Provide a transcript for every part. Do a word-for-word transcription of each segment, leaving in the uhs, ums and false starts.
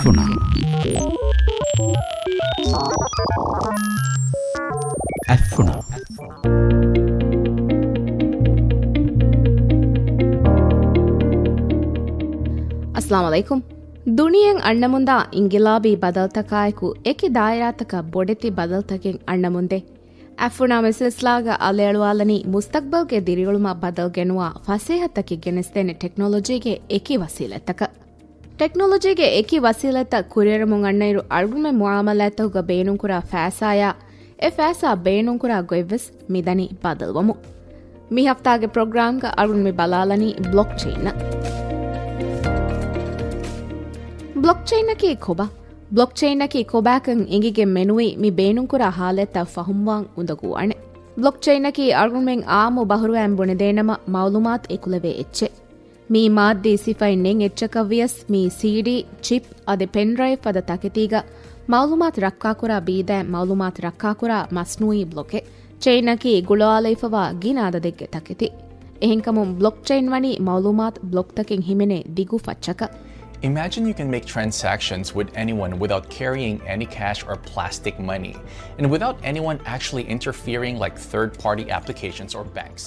އަތްފުނަ. އަތްފުނަ. އައްސަލާމު ޢަލައިކުމް. ދުނިޔެއަށް އަންނަމުންދާ އިންގިލާބީ ބަދަލުތަކާއެކު، އެކި ދާއިރާތަކަށް ބޮޑެތި ބަދަލުތަކެއް އަންނަމުންދޭ. އަތްފުނާ މި ސިލްސިލާގަ އަލިއަޅުވާލަނީ މުސްތަޤްބަލްގެ ދިރިއުޅުމަށް ބަދަލު ގެނުވާ ފަސޭހަތަކެއް ގެނެސްދޭނެ ޓެކްނޮލޮޖީގެ އެކި ވަސީލަތްތަކަށް. ޓެކްނޮލޮޖީގެ އެކި ވަސީލަތްތައް ކުރިއެރުމުން އަންނައިރު، އަޅުގަނޑުމެން މުއާމަލާތްތަކުގަ ބޭނުންކުރާ ފައިސާޔާ އެ ފައިސާ ބޭނުންކުރާ ގޮތްވެސް މިދަނީ ބަދަލުވަމުން. މި ހަފްތާގެ ޕްރޮގްރާމްގަ އަޅުގަނޑު މި ބަލާލަނީ ބްލޮކްޗެއިންއަށް. ބްލޮކްޗެއިންއަކީ ކޮބާ؟ ބްލޮކްޗެއިންއަކީ ކޮބާކަން އެނގިގެން މެނުވީ މި ބޭނުންކުރާ ހާލަތްތައް ފަހުމްވާން އުނދަގޫވާނެ. ބްލޮކްޗެއިންއަކީ އަޅުގަނޑުމެން އާއްމު ބަހުރުވައިން ބުނެދޭނަމަ މައުލޫމާތު އެކުލެވޭ އެއްޗެއް. މީ މާއްދީ ސިފައެއް ނެތް އެއްޗަކަށް ވިޔަސް، މީ ސީޑީ، ޗިޕް އަދި ޕެންޑްރައިވް ފަދަ ތަކެތީގަ މައުލޫމާތު ރައްކާކުރާ ބީދައިން މައުލޫމާތު ރައްކާކުރާ މަސްނޫއީ ބްލޮކެއް. ޗެއިންއަކީ ގުޅާލައިފަވާ ގިނަ އަދަދެއްގެ ތަކެތި. އެހެންކަމުން ބްލޮކްޗެއިން ވަނީ މައުލޫމާތު ބްލޮކްތަކެއް ހިމެނޭ ދިގު ފައްޗަކަށް. Imagine you can make transactions with anyone without carrying any cash or plastic money, and without anyone actually interfering, like third-party applications or banks.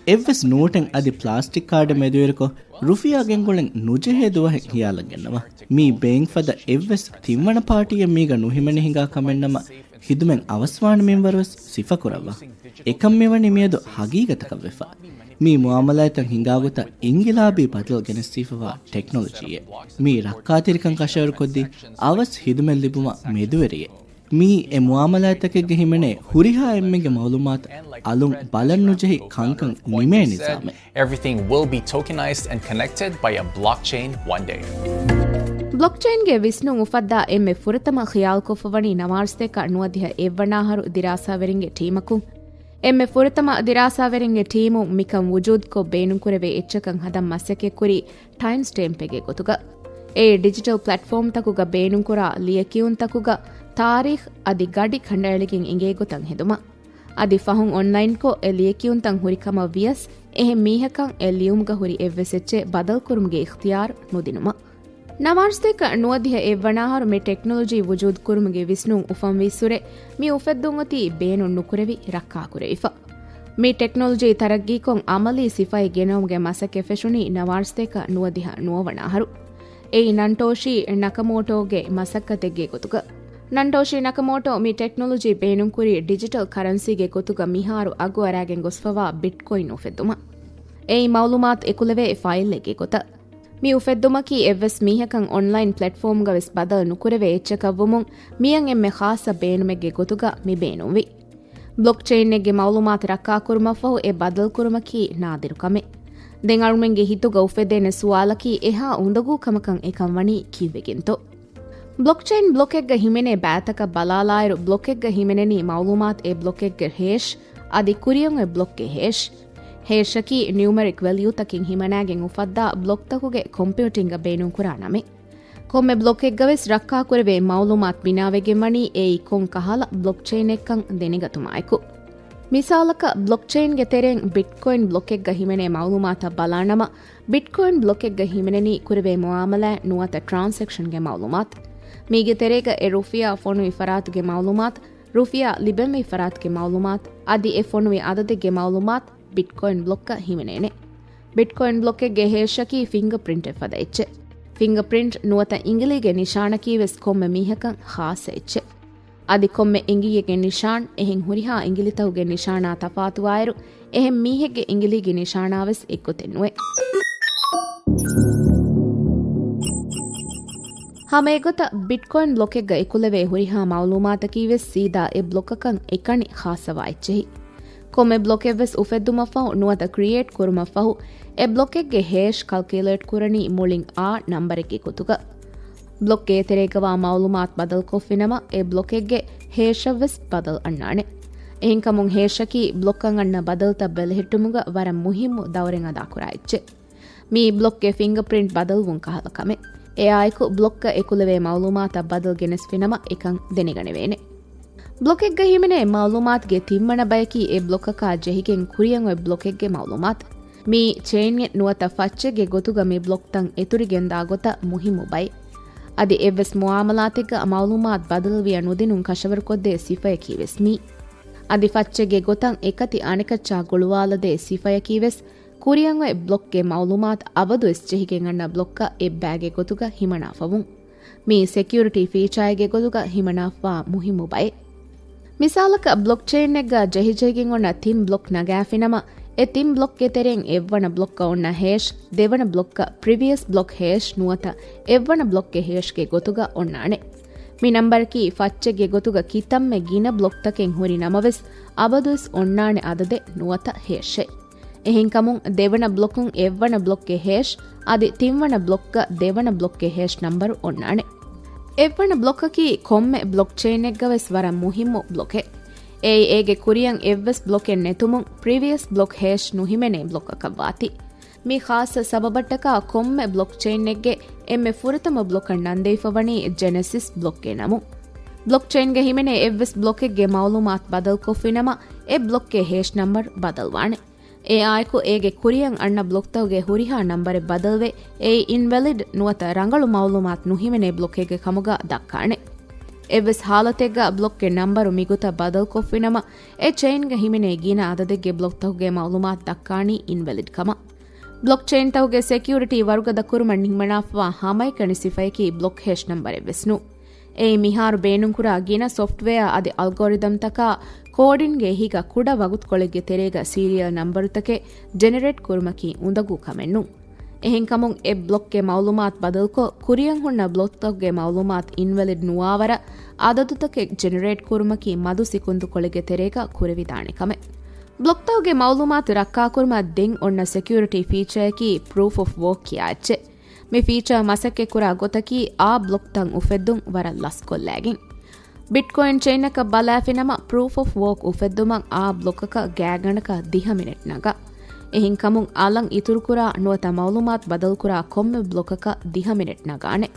އެއްވެސް ނޯޓެއް އަދި ޕްލާސްޓިކް ކާޑެއް މެދުވެރިކޮށް، ރުފިޔާ ގެންގުޅެން ނުޖެހޭ ދުވަހެއް ހިޔާލަށް ގެންނަވާ. މީ ބޭންކް ފަދަ އެއްވެސް ތިންވަނަ ޕާޓީއެއް މީގަ ނުހިމެނި ހިނގާ ކަމެއްނަމަ، ޚިދުމަތް އަވަސްވާނެ މިންވަރުވެސް ސިފަކުރައްވާ. އެކަން މިވަނީ މިއަދު ހަގީގަތަކަށްވެފަ. މީ މުއާމަލާތްތައް ހިނގާގޮތަށް އިންގިލާބީ ބަދަލު ގެނެސްދީފަވާ ޓެކްނޮލޮޖީއެއް. މީ ރައްކާތެރިކަން ކަށަވަރުކޮށްދީ، އަވަސް ޚިދުމަތް ލިބުމަށް މެދުވެރިއެއް. މީ އެ މުއާމަލާތްތަކެއްގަ ހިމެނޭ ހުރިހާ އެންމެންގެ މައުލޫމާތު އަލުން ބަލަން ނުޖެހި ކަންކަން ނިމޭ ނިޒާމެއް. Everything will be tokenized and connected by a blockchain one day. ބްލޮކްޗެއިންގެ ވިސްނުން އުފައްދާ އެންމެ ފުރަތަމަ ޚިޔާލުކޮށްފަވަނީ ނަވާރަ ސަތޭކަ ނުވަދިހަ އެއްވަނަ އަހަރު ދިރާސާވެރިންގެ ޓީމަކުން. އެންމެ ފުރަތަމަ ދިރާސާވެރިންގެ ޓީމުން މިކަން ވުޖޫދުކޮށް ބޭނުންކުރެވޭ އެއްޗަކަށް ހަދަން މަސައްކަތްކުރީ ޓައިމް ސްޓޭމްޕެއްގެ ގޮތުގަ. އެއީ ޑިޖިޓަލް ޕްލެޓްފޯމްތަކުގަ ބޭނުންކުރާ ލިޔެކިޔުންތަކުގަ ތާރީޚް އަދި ގަޑި ކަނޑައެޅިގެން އެނގޭ ގޮތަށް ހެދުމަށް. އަދި ފަހުން އޮންލައިންކޮށް އެ ލިޔެކިޔުންތައް ހުރިކަމަށް ވިޔަސް، އެހެން މީހަކަށް އެ ލިޔުމުގަ ހުރި އެއްވެސް އެއްޗެއް ބަދަލުކުރުމުގެ އިޚްތިޔާރު ނުދިނުމަށް. ނަވާރަ ސަތޭކަ ނުވަދިހަ އެއްވަނަ އަހަރު މި ޓެކްނޮލޮޖީ ވުޖޫދުކުރުމުގެ ވިސްނުން އުފަންވީއްސުރެ، މި އުފެއްދުން އޮތީ ބޭނުން ނުކުރެވި ރައްކާކުރެވިފަ. މި ޓެކްނޮލޮޖީ ތަރައްގީކޮށް އަމަލީ ސިފައެއް ގެނައުމުގެ މަސައްކަތް ފެށުނީ ނަވާރަ ސަތޭކަ ނުވަދިހަ ނުވަވަނަ އަހަރު. އެއީ ނަންޓޯޝީ ނަކަމޯޓޯގެ މަސައްކަތެއްގެ ގޮތުގަ. ނަންޓޯޝީ ނަކަމޯޓޯ މި ޓެކްނޮލޮޖީ ބޭނުންކުރީ ޑިޖިޓަލް ކަރަންސީގެ ގޮތުގަ މިހާރު އަގު އަރާގެން ގޮސްފަވާ ބިޓްކޮއިން އުފެއްދުމަށް. އެއީ މައުލޫމާތު އެކުލެވޭ ފައިލެއްގެ ގޮތަށް. މި އުފެއްދުމަކީ އެއްވެސް މީހަކަށް އޮންލައިން ޕްލެޓްފޯމްގަވެސް ބަދަލު ނުކުރެވޭ އެއްޗަކަށްވުމުން މިއަށް އެންމެ ޚާއްޞަ ބޭނުމެއްގެ ގޮތުގަ މި ބޭނުންވި. ބްލޮކްޗެއިނެއްގެ މައުލޫމާތު ރައްކާކުރުމަށްފަހު އެ ބަދަލުކުރުމަކީ ނާދިރު ކަމެއް. ދެން އަޅުމެންގެ ހިތުގަ އުފެދޭނެ ސުވާލަކީ އެހާ އުނދަގޫ ކަމަކަށް އެކަން ވަނީ ކީއްވެގެންތޯ؟ ބްލޮކްޗެއިން ބްލޮކެއްގަ ހިމެނޭ ބައިތަކަށް ބަލާލާއިރު، ބްލޮކެއްގަ ހިމެނެނީ މައުލޫމާތު އެ ބްލޮކެއްގެ ހޭޝް އަދި ކުރިއަށް އޮތް ބްލޮކްގެ ހޭޝް. ހޭޝަކީ ނިއުމެރިކް ވެލިއުތަކެއް ހިމަނާގެން އުފައްދާ ބްލޮކްތަކުގެ ކޮމްޕިއުޓިންގ ބޭނުންކުރާ ނަމެއް. ކޮންމެ ބްލޮކެއްގަވެސް ރައްކާކުރެވޭ މައުލޫމާތު ބިނާވެގެންވަނީ އެއީ ކޮން ކަހަލަ ބްލޮކްޗެއިނެއްކަން ދެނެގަތުމާއެކު. މިސާލަކަށް، ބްލޮކްޗެއިންގެ ތެރެއިން ބިޓްކޮއިން ބްލޮކެއްގަ ހިމެނޭ މައުލޫމާތަށް ބަލާނަމަ، ބިޓްކޮއިން ބްލޮކެއްގަ ހިމެނެނީ ކުރެވޭ މުއާމަލާތް ނުވަތަ ޓްރާންސެކްޝަންގެ މައުލޫމާތު. މީގެ ތެރޭގަ އެ ރުފިޔާ ފޮނުވި ފަރާތުގެ މައުލޫމާތު، ރުފިޔާ ލިބެންވީ ފަރާތުގެ މައުލޫމާތު، އަދި އެ ފޮނުވި އަދަދެއްގެ މައުލޫމާތު ބިޓްކޮއިން ބްލޮކަށް ހިމެނޭނެ. ބިޓްކޮއިން ބްލޮކެއްގެ ހޭޝަކީ ފިންގަޕްރިންޓެއް ފަދަ އެއްޗެއް. ފިންގަޕްރިންޓް ނުވަތަ އިނގިލީގެ ނިޝާނަކީ ވެސް ކޮންމެ މީހަކަށް ޚާއްޞަ އެއްޗެއް. އަދި ކޮންމެ އިނގިއެއްގެ ނިޝާން އެހެން ހުރިހާ އިނގިލިތަކުގެ ނިޝާނާ ތަފާތުވާއިރު، އެހެން މީހެއްގެ އިނގިލީގެ ނިޝާނާ ވެސް އެއްގޮތެއް ނުވޭ. ހަމައެގޮތަށް، ބިޓްކޮއިން ބްލޮކެއްގަ އެކުލެވޭ ހުރިހާ މައުލޫމާތަކީ ވެސް ސީދާ އެ ބްލޮކަކަށް އެކަނި ޚާއްޞަވާ އެއްޗެހި. ކޮންމެ ބްލޮކެއްވެސް އުފެއްދުމަށްފަހު ނުވަތަ ކްރިއޭޓް ކުރުމަށްފަހު، އެ ބްލޮކެއްގެ ހޭޝް ކަލްކިއުލޭޓް ކުރަނީ މުޅިން އާ ނަންބަރެއްގެ ގޮތުގަ. ބްލޮކްގެ އެތެރޭގަވާ މައުލޫމާތު ބަދަލުކޮށްފިނަމަ، އެ ބްލޮކެއްގެ ހޭޝަށްވެސް ބަދަލު އަންނާނެ. އެހެންކަމުން ހޭޝަކީ ބްލޮކަށް އަންނަ ބަދަލުތައް ބެލެހެއްޓުމުގަ ވަރަށް މުހިއްމު ދައުރެއް އަދާކުރާ އެއްޗެއް. މީ ބްލޮކްގެ ފިންގަޕްރިންޓް ބަދަލުވުން ކަހަލަ ކަމެއް. އެއާއެކު ބްލޮކްގަ އެކުލެވޭ މައުލޫމާތަށް ބަދަލު ގެނެސްފިނަމަ އެކަން ދެނެގަނެވޭނެ. ބްލޮކެއްގަ ހިމެނޭ މައުލޫމާތުގެ ތިންވަނަ ބަޔަކީ އެ ބްލޮކަކާ ޖެހިގެން ކުރިއަށް އޮތް ބްލޮކެއްގެ މައުލޫމާތު. މީ ޗެއިންއެއް ނުވަތަ ފައްޗެއްގެ ގޮތުގަ މި ބްލޮކްތައް އެތުރިގެންދާ ގޮތަށް މުހިއްމު ބައެއް. އަދި އެއްވެސް މުއާމަލާތެއްގަ މައުލޫމާތު ބަދަލުވިޔަ ނުދިނުން ކަށަވަރުކޮށްދޭ ސިފަޔަކީވެސް މީ. އަދި ފައްޗެއްގެ ގޮތަށް އެކަތި އަނެކައްޗާ ގުޅުވާލަދޭ ސިފަޔަކީވެސް ކުރިއަށް އޮތް ބްލޮކްގެ މައުލޫމާތު އަބަދުވެސް ޖެހިގެން އަންނަ ބްލޮކަށް އެއްބައިގެ ގޮތުގަ ހިމަނާފަވުން. މީ ސެކިއުރިޓީ ފީޗާއެއްގެ ގޮތުގަ ހިމަނާފަވާ މުހިއްމު ބައެއް. މިސާލަކަށް، ބްލޮކްޗެއިނެއްގަ ޖެހިޖެހިގެން އޮންނަ ތިން ބްލޮކް ނަގާފިނަމަ، އެ ތިން ބްލޮކްގެ ތެރެއިން އެއްވަނަ ބްލޮކަށް އޮންނަ ހޭޝް، ދެވަނަ ބްލޮކަށް ޕްރިވިއަސް ބްލޮކް ހޭޝް ނުވަތަ އެއްވަނަ ބްލޮކްގެ ހޭޝްގެ ގޮތުގަ އޮންނާނެ. މި ނަންބަރަކީ ފައްޗެއްގެ ގޮތުގަ ކިތަންމެ ގިނަ ބްލޮކްތަކެއް ހުރި ނަމަވެސް، އަބަދުވެސް އޮންނާނެ އަދަދެއް ނުވަތަ ހޭޝެއް. އެހެންކަމުން، ދެވަނަ ބްލޮކުން އެއްވަނަ ބްލޮކްގެ ހޭޝް އަދި ތިންވަނަ ބްލޮކްގަ ދެވަނަ ބްލޮކްގެ ހޭޝް ނަންބަރު އޮންނާނެ. އެއްވަނަ ބްލޮކަކީ ކޮންމެ ބްލޮކްޗެއިނެއްގަވެސް ވަރަށް މުހިއްމު ބްލޮކެއް. އެއީ އޭގެ ކުރިއަށް އެއްވެސް ބްލޮކެއް ނެތުމުން، ޕްރީވިއަސް ބްލޮކް ހޭޝް ނުހިމެނޭ ބްލޮކަކަށްވާތީ. މި ޚާއްޞަ ސަބަބަށްޓަކާ ކޮންމެ ބްލޮކްޗެއިނެއްގެ އެންމެ ފުރަތަމަ ބްލޮކަށް ނަންދެވިފަވަނީ ޖެނެސިސް ބްލޮކްގެ ނަމުން. ބްލޮކްޗެއިންގަ ހިމެނޭ އެއްވެސް ބްލޮކެއްގެ މައުލޫމާތު ބަދަލުކޮށްފިނަމަ، އެ ބްލޮކްގެ ހޭޝް ނަންބަރު ބަދަލުވާނެ. އެއާއެކު އޭގެ ކުރިއަށް އަންނަ ބްލޮކްތަކުގެ ހުރިހާ ނަންބަރެއް ބަދަލުވެ، އެއީ އިންވެލިޑް ނުވަތަ ރަނގަޅު މައުލޫމާތު ނުހިމެނޭ ބްލޮކެއްގެ ކަމުގަ ދައްކާނެ. އެއްވެސް ހާލަތެއްގަ ބްލޮކްގެ ނަންބަރު މިގޮތަށް ބަދަލުކޮށްފިނަމަ، އެ ޗެއިންގަ ހިމެނޭ ގިނަ އަދަދެއްގެ ބްލޮކްތަކުގެ މައުލޫމާތު ދައްކާނީ އިންވެލިޑް ކަމަށް. ބްލޮކްޗެއިންތަކުގެ ސެކިއުރިޓީ ވަރުގަދަ ކުރުމަށް ނިންމަނާފަވާ ހަމައެކަނި ސިފަޔަކީ ބްލޮކް ހޭޝް ނަންބަރެއްވެސް ނޫން. އެއީ މިހާރު ބޭނުންކުރާ ގިނަ ސޮފްޓްވެއާ އަދި އަލްގޯރިދަމްތަކާ ކޯޑިންގެ އެހީގަ ކުޑަ ވަގުތުކޮޅެއްގެ ތެރޭގަ ސީރިއަލް ނަންބަރުތަކެއް ޖެނެރޭޓް ކުރުމަކީ އުނދަގޫ ކަމެއް ނޫން. އެހެންކަމުން އެ ބްލޮކްގެ މައުލޫމާތު ބަދަލުކޮށް، ކުރިއަށް ހުންނަ ބްލޮކްތަކުގެ މައުލޫމާތު އިންވެލިޑް ނުވާވަރަށް އަދަދުތަކެއް ޖެނެރޭޓް ކުރުމަކީ މަދު ސިކުންތުކޮޅެއްގެ ތެރޭގަ ކުރެވިދާނެ ކަމެއް. ބްލޮކްތަކުގެ މައުލޫމާތު ރައްކާކުރުމަށް ދެން އޮންނަ ސެކިއުރިޓީ ފީޗާއަކީ ޕްރޫފް އޮފް ވޯކް ކިޔާ އެއްޗެއް. މި ފީޗާ މަސައްކަތްކުރާ ގޮތަކީ އާ ބްލޮކްތައް އުފެއްދުން ވަރަށް ލަސްކޮށްލައިގެން. ބިޓްކޮއިން ޗެއިނަކަށް ބަލާފިނަމަ، ޕްރޫފް އޮފް ވޯކް އުފެއްދުމަށް އާ ބްލޮކަކަށް ގާތްގަނޑަކަށް ދިހަ މިނެޓް ނަގާ. އެހެންކަމުން އަލަށް އިތުރުކުރާ ނުވަތަ މައުލޫމާތު ބަދަލުކުރާ ކޮންމެ ބްލޮކަކަށް ދިހަ މިނެޓް ނަގާނެ.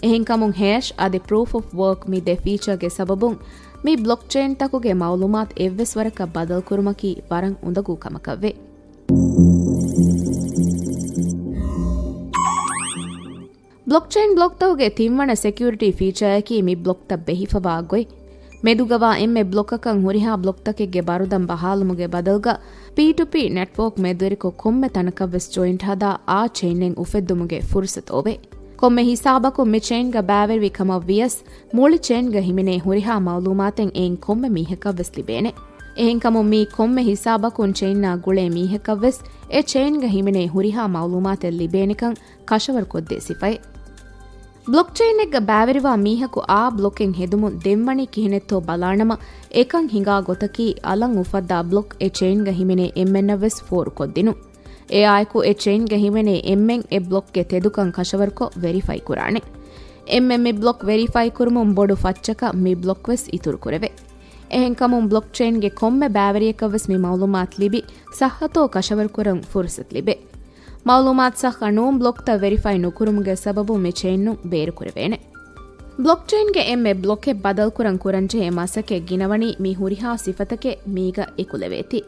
އެހެންކަމުން ހޭޝް އަދި ޕްރޫފް އޮފް ވޯކް މި ދެ ފީޗާގެ ސަބަބުން މި ބްލޮކްޗެއިންތަކުގެ މައުލޫމާތު އެއްވެސް ވަރަކަށް ބަދަލުކުރުމަކީ ވަރަށް އުނދަގޫ ކަމަކަށްވޭ. ބްލޮކްޗެއިން ބްލޮކްތަކުގެ ތިންވަނަ ސެކިއުރިޓީ ފީޗާއަކީ މި ބްލޮކްތައް ބެހިފަވާ ގޮތް. މެދުގަވާ އެންމެ ބްލޮކަކަށް ހުރިހާ ބްލޮކްތަކެއްގެ ބަރުދަން ބަހާލުމުގެ ބަދަލުގަ، ޕީ ޓު ޕީ ނެޓްވޯކް މެދުވެރިކޮށް ކޮންމެ ތަނަކަށްވެސް ޖޮއިންޓް ހަދާ އާ ޗެއިނެއް އުފެއްދުމުގެ ފުރުސަތު އޮވޭ. ކޮންމެ ހިސާބަކުން މި ޗެއިންގަ ބައިވެރިވި ކަމަށް ވިޔަސް، މުޅި ޗެއިންގަ ހިމެނޭ ހުރިހާ މައުލޫމާތެއް އެއިން ކޮންމެ މީހަކަށްވެސް ލިބޭނެ. އެހެންކަމުން މީ ކޮންމެ ހިސާބަކުން ޗެއިންއާ ގުޅޭ މީހަކަށްވެސް އެ ޗެއިންގަ ހިމެނޭ ހުރިހާ މައުލޫމާތެއް ލިބޭނެކަން ކަށަވަރުކޮށްދޭ ސިފައެއް. ބްލޮކްޗެއިނެއްގަ ބައިވެރިވާ މީހަކު އާ ބްލޮކެއް ހެދުމުން ދެންވަނީ ކިހިނެއްތޯ ބަލާނަމަ، އެކަން ހިނގާ ގޮތަކީ އަލަށް އުފައްދާ ބްލޮކް އެ ޗެއިންގަ ހިމެނޭ އެންމެންނަށްވެސް ފޯރުކޮށްދިނުން. އެއާއެކު އެ ޗެއިންގަ ހިމެނޭ އެންމެން އެ ބްލޮކްގެ ތެދުކަން ކަށަވަރުކޮށް ވެރިފައި ކުރާނެ. އެންމެން މި ބްލޮކް ވެރިފައި ކުރުމުން ބޮޑު ފައްޗަކަށް މި ބްލޮކްވެސް އިތުރުކުރެވޭ. އެހެންކަމުން ބްލޮކްޗެއިންގެ ކޮންމެ ބައިވެރިޔަކަށްވެސް މި މައުލޫމާތު ލިބި ސައްހަތޯ ކަށަވަރުކުރަން ފުރުސަތު ލިބޭ. މައުލޫމާތު ސައްހަ ނޫން ބްލޮކްތައް ވެރިފައި ނުކުރުމުގެ ސަބަބުން މި ޗެއިންނު ބޭރުކުރެވޭނެ. ބްލޮކްޗެއިންގެ އެންމެ ބްލޮކެއް ބަދަލުކުރަން ކުރަންޖެހޭ މަސައްކަތް ގިނަވަނީ މި ހުރިހާ ސިފަތަކެއް މީގަ އެކުލެވޭތީ.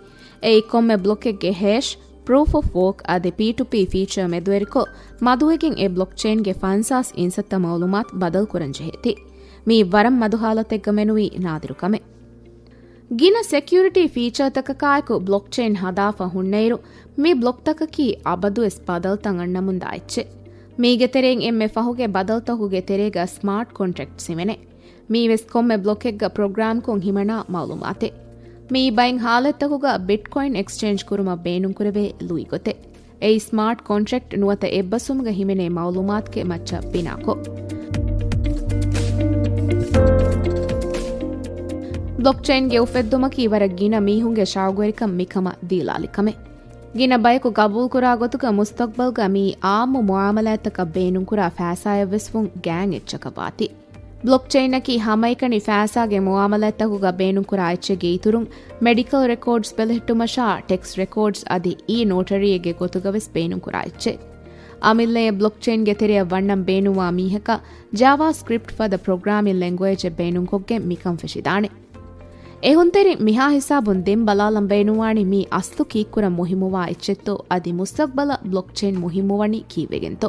އެއީ ކޮންމެ ބްލޮކެއްގެ ހޭޝް، ޕްރޫފް އޮފް ވޯކް އަދި ޕީ ޓު ޕީ ފީޗާ މެދުވެރިކޮށް، މަދުވެގެން އެ ބްލޮކްޗެއިންގެ ފަންސާސް އިންސައްތަ މައުލޫމާތު ބަދަލުކުރަން ޖެހޭތީ. މީ ވަރަށް މަދު ހާލަތެއްގަ މެނުވީ ނާދިރު ކަމެއް. ގިނަ ސެކިއުރިޓީ ފީޗާތަކަކާއެކު ބްލޮކްޗެއިން ހަދާފަ ހުންނައިރު، މި ބްލޮކްތަކަކީ އަބަދުވެސް ބަދަލުތައް އަންނަމުންދާ އެއްޗެއް. މީގެ ތެރެއިން އެންމެ ފަހުގެ ބަދަލުތަކުގެ ތެރޭގަ ސްމާޓް ކޮންޓްރެކްޓްސް ހިމެނޭ. މީވެސް ކޮންމެ ބްލޮކެއްގަ ޕްރޮގްރާމްކޮށް ހިމަނާ މައުލޫމާތެއް. މިއީ ބައެއް ހާލަތްތަކުގަ ބިޓްކޮއިން އެކްސްޗޭންޖް ކުރުމަށް ބޭނުންކުރެވޭ ލުއިގޮތެއް. އެއީ ސްމާޓް ކޮންޓްރެކްޓް ނުވަތަ އެއްބަސްވުމުގަ ހިމެނޭ މައުލޫމާތުގެ މައްޗަށް ބިނާކޮށް. ބްލޮކްޗެއިންގެ އުފެއްދުމަކީ ވަރަށް ގިނަ މީހުންގެ ޝައުގުވެރިކަން މިކަމަށް ދީލާލި ކަމެއް. ގިނަ ބަޔަކު ގަބޫލުކުރާ ގޮތުގަ މުސްތަގްބަލްގަ މިއީ އާއްމު މުއާމަލާތްތަކަށް ބޭނުންކުރާ ފައިސާއެއްވެސް ވުން ގާތް އެއްޗަކަށް ވާތީ. ބްލޮކްޗެއިނަކީ ހަމައެކަނި ފައިސާގެ މުއާމަލާތްތަކުގަ ބޭނުންކުރާ އެއްޗެއްގެ އިތުރުން، މެޑިކަލް ރެކޯޑްސް ބެލެހެއްޓުމަށާ، ޓެކްސް ރެކޯޑްސް އަދި އީ ނޯޓަރީއެއްގެ ގޮތުގަވެސް ބޭނުންކުރާ އެއްޗެއް. އަމިއްލައަށް ބްލޮކްޗެއިންގެ ތެރެއަށް ވަންނަން ބޭނުންވާ މީހަކަށް ޖާވާސްކްރިޕްޓް ފަދަ ޕްރޮގްރާމިން ލެންގުއޭޖެއް ބޭނުންކޮށްގެން މިކަން ފެށިދާނެ. އެހުންތެރިން މިހާ ހިސާބުން ދެން ބަލާލަން ބޭނުންވާނީ މީ އަސްލު ކީއްކުރަން މުހިއްމުވާ އެއްޗެއްތޯ އަދި މުސްތަގްބަލަށް ބްލޮކްޗެއިން މުހިއްމުވަނީ ކީއްވެގެންތޯ؟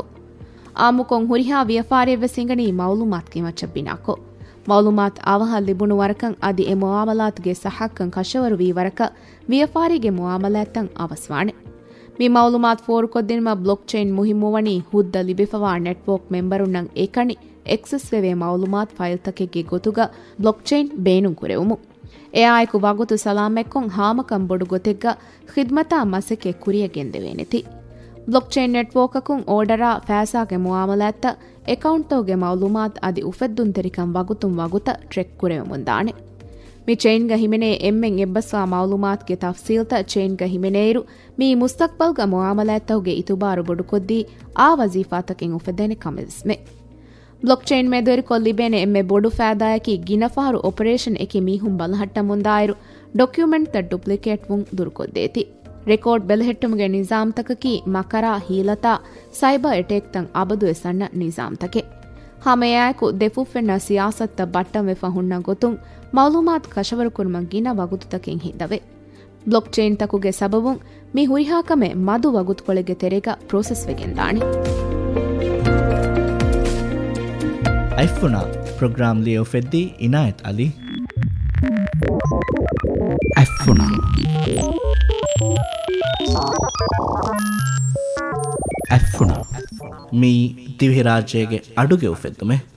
އާއްމުކޮށް ހުރިހާ ވިޔަފާރިއެއްވެސް ހިނގަނީ މައުލޫމާތު ކިމައްޗަށް ބިނާކޮށް. މައުލޫމާތު އަވަހަށް ލިބުނު ވަރަކަށް އަދި އެ މުއާމަލާތުގެ ސައްހައްކަން ކަށަވަރުވީ ވަރަކަށް ވިޔަފާރީގެ މުއާމަލާތްތައް އަވަސްވާނެ. މި މައުލޫމާތު ފޯރުކޮށްދިނުމަށް ބްލޮކްޗެއިން މުހިއްމުވަނީ ހުއްދަ ލިބިފަވާ ނެޓްވޯކް މެމްބަރުންނަށް އެކަނި އެކްސެސްވެވޭ މައުލޫމާތު ފައިލްތަކެއްގެ ގޮތުގަ ބްލޮކްޗެއިން ބޭނުންކުރެވުމުން. އެއާއެކު ވަގުތު ސަލާމަތްކޮށް ހާމަކަން ބޮޑު ގޮތެއްގަ ޚިދްމަތާ މަސައްކަތް ކުރިއަށް ގެންދެވޭނެތީ. ބްލޮކްޗެއިން ނެޓްވޯކަކުން އޯޑަރާ ފައިސާގެ މުއާމަލާތްތައް، އެކައުންޓްތަކުގެ މައުލޫމާތު އަދި އުފެއްދުންތެރިކަން ވަގުތުން ވަގުތަށް ޓްރެކް ކުރެވެމުންދާނެ. މި ޗެއިންގަ ހިމެނޭ އެންމެން އެއްބަސްވާ މައުލޫމާތުގެ ތަފްސީލްތައް ޗެއިންގަ ހިމެނޭއިރު، މިއީ މުސްތަޤްބަލްގަ މުއާމަލާތްތަކުގެ އިތުބާރު ބޮޑުކޮށްދީ، އާ ވަޒީފާތަކެއް އުފެދޭނެ ކަމެއްވެސްމެ. ބްލޮކްޗެއިން މެދުވެރިކޮށް ލިބޭނެ އެންމެ ބޮޑު ފައިދާއަކީ ގިނަ ފަހަރު އޮޕަރޭޝަން އެކި މީހުން ބަލަހައްޓަމުންދާއިރު، ޑޮކިއުމެންޓްތައް ޑުޕްލިކޭޓްވުން ދުރުކޮށްދޭތީ. ރެކޯޑް ބެލެހެއްޓުމުގެ ނިޒާމްތަކަކީ މަކަރާ ހީލަތާ ސައިބަ އެޓޭކްތައް އަބަދުވެސް އަންނަ ނިޒާމްތަކެއް. ހަމައެއާއެކު ދެފުށްފެންނަ ސިޔާސަތުތައް ބައްޓަންވެފަ ހުންނަ ގޮތުން މައުލޫމާތު ކަށަވަރުކުރުމަށް ގިނަ ވަގުތުތަކެއް ހިންދަވޭ. ބްލޮކްޗެއިންތަކުގެ ސަބަބުން މި ހުރިހާ ކަމެއް މަދު ވަގުތުކޮޅެއްގެ ތެރޭގަ ޕްރޮސެސްވެގެންދާނެ. އަތްފުނާ ޕްރޮގްރާމް ލިޔެ އުފެއްދީ އިނާޔަތް އަލީ. އަތްފުނާ. އަތްފުނާ. މިއީ ދިވެހިރާއްޖޭގެ އަޑުގެ އުފެއްދުމެއް.